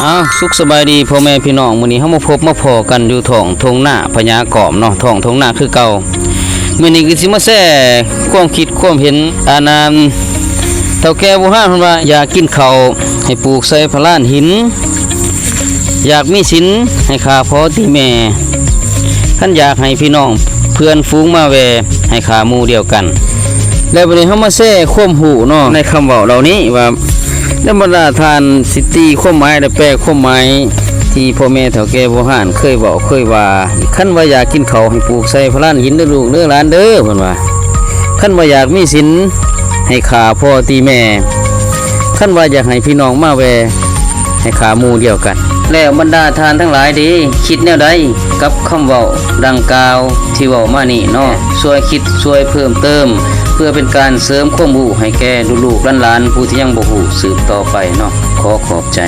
ອ້າວ ສຸກສະບາຍດີພໍ່ແມ່ພີ່ນ້ອງ, ມື້ນີ້ເຮົາມາພົບມາພໍ້ກັນຢູ່ທ້ອງທົ່ງນາພະຍາກອມເນາະ, ທ້ອງທົ່ງນາຄືເກົ່າ. ມື້ນີ້ກໍຊິມາແຊຄວາມຄິດຄວາມເຫັນ ອັນນັ້ນ ເຖົ້າແກ່ບູຮານເພິ່ນວ່າ ຢາກກິນເຂົ້າໃຫ້ປູກໃສ່ພະລານຫີນ, ຢາກມີສິນໃຫ້ຂ້າພໍ່ຕີແມ່, ຄັນຢາກໃຫ້ພີ່ນ້ອງເພື່ອນຝູງມາແວ່ ໃຫ້ຂ້າໝູ່ດຽວກັນ. ແລ້ວບັດນີ້ເຮົາມາແຊຄວາມຮູ້ເນາະ ໃນຄຳເວົ້າເຫຼົ່ານີ້ວ່າ ແລ້ວບັນດາທ່ານຊິຕີຄວາມໝາຍ ແລະ ແປຄວາມໝາຍ ທີ່ພໍ່ແມ່ເຖົ້າແກ່ບູຮານເຄີຍເວົ້າເຄີຍວ່າ, ຄັນວ່າຢາກກິນເຂົ້າໃຫ້ປູກໃສ່ພະລານຫີນເດີລູກເດີຫຼານເດີ ເພິ່ນວ່າ, ຄັນວ່າຢາກມີສິນໃຫ້ຂ້າພໍ່ຕີແມ່, ຄັນວ່າຢາກໃຫ້ພີ່ນ້ອງມາແວ່ ໃຫ້ຂ້າໝູ່ດຽວກັນ. ແລ້ວບັນດາທ່ານທັງຫຼາຍເດ ຄິດແນວໃດກັບຄຳເວົ້າດັ່ງກ່າວທີ່ເວົ້າມານີ້ເນາະ? ຊ່ວຍຄິດຊ່ວຍເພີ່ມເຕີມ ເພື່ອເປັນການເສີມຄວາມຮູ້ໃຫ້ແກ່ລູກໆຫຼານໆ ຜູ້ທີ່ຍັງບໍ່ຮູ້ສືບຕໍ່ໄປເນາະ. ຂໍຂອບໃຈ.